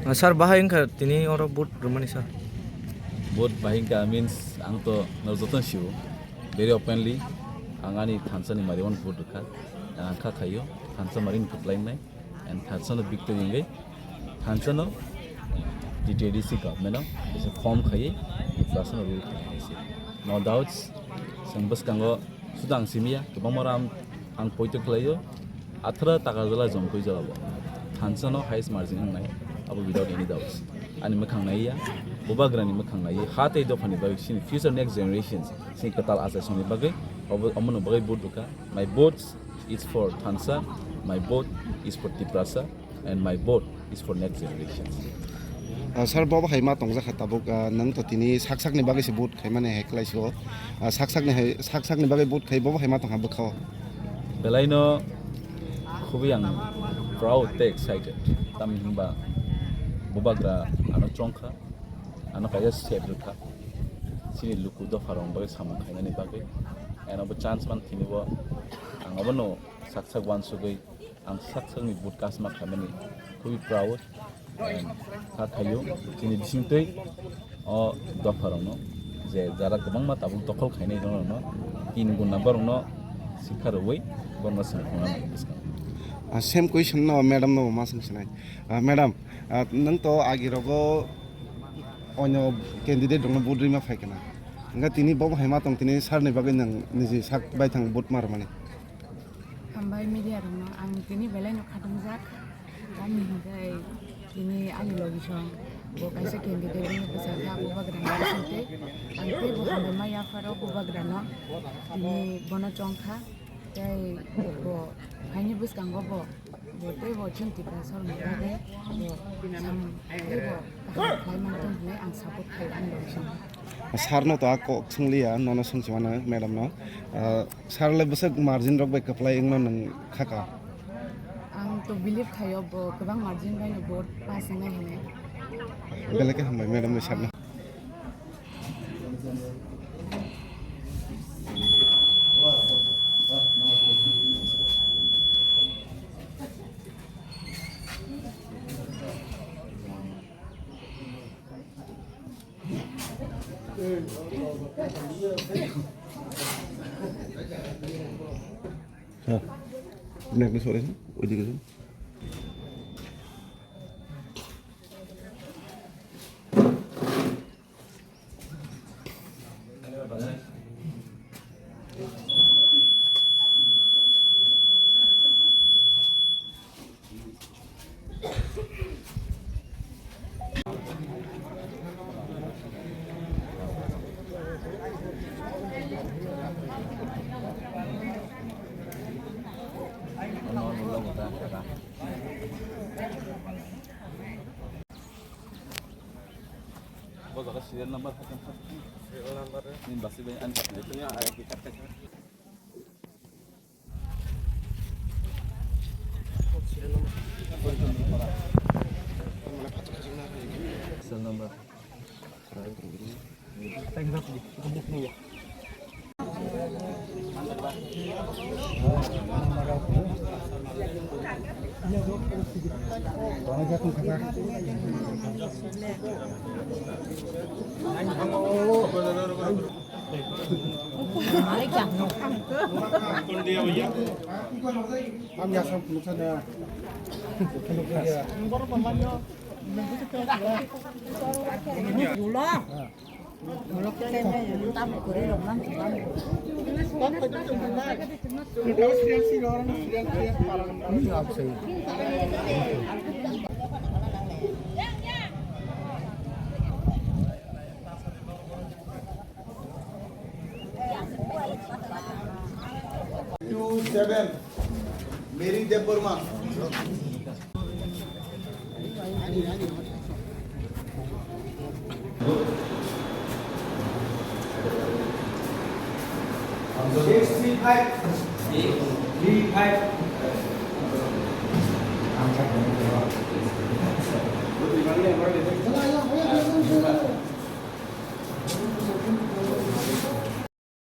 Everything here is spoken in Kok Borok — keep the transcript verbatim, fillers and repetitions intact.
Ah, sir, bahai wngkha tini oro vote rwmani, sir? Vote bahai wngkha means ang to no joto sio, very openly ang ani thansa ni mari vote rwkha, ang kha khaio thansa mari ni kwplai wngnai, and thansa no victory wngwi thansa no T T A D C government no bisa form khaiwi thansa no rule khainai se, no doubts. Chwng bwskango suda ang simiya kwbangma ram ang poito khlaio. Athara taka jala jongkoi jala bo thansa no highest margin wngnai, abo without any doubts. Ani mwkhang naiya, bubagrani mwkhang naiya, ha tei dophani bagwi sini future next generations sini kwtal achaisongni bagwi obo, omono bagwi vote rwkha. My vote is for thansa, my vote is for Tiprasa, and my vote is for next generations. Ah, sir, bo hai ma tongjak kha tabuk, ah, nwng to tini sak sakni bagwi se vote khaimani hai khlai sio. Ah, sak sakni hai, sak sakni bagwi vote khai bo hai ma tongkha bwkhao. Belaino khubui ang proud tei excited. Tamni hwnba bubagra ano chongkha, ano kaisa step rwkha. Chini luku dopharokni bagwi samung khainani bagwi. And obo chance man thini bo ang obono sak sak uansugwi ang sak sakni vote cast ma khaimani khubui proud. And kha khaio chini bisingtwi o dopharokno je jara kwbangma tabuk dokhol khainai rokno tin guna borokno sikha rwui borokno sengkukna nango bwskango. Ah, same question no madam no ma swng sinai. Ah, madam, ah, nwng to agi rogo onyo candidate rokno vote rima phai kana. Hingke tini bo hai ma tong tini sir ni bagwi nwng niji sak bai thang vote ma rwmani. Hambai media rokno ang tini belai no khatungjak. Tamni hwnkhe tini ani logisong bo kaisa candidate wngwi bwsakha, bubagrani bisingtwi. Ang teibo hambai ma yapharo bubagrano tini bono chongkha. Tei bo phaini bwskango bo, bo teibo chini Tiprasarokni bagwi bo sam teibo kaham khlai mantong hwnwi ang support khaio ani logisong. Sir no to a kok swngliya, nono swngchimano madam no. Ah, sir le bwswk margin rok bai kwplai wngno nwng khaka? Ang to believe khaio bo kwbang margin bai no vote pass wngnai hinwi. Belai khe hambai madam bai sir no. Sir, আপনি একটা সরেন, ওইদিকে যান। Bo jaga serial number. Serial number. Nini basi bai ani. Serial number. Two seven, Mary Debbarma. Six three five. Three five.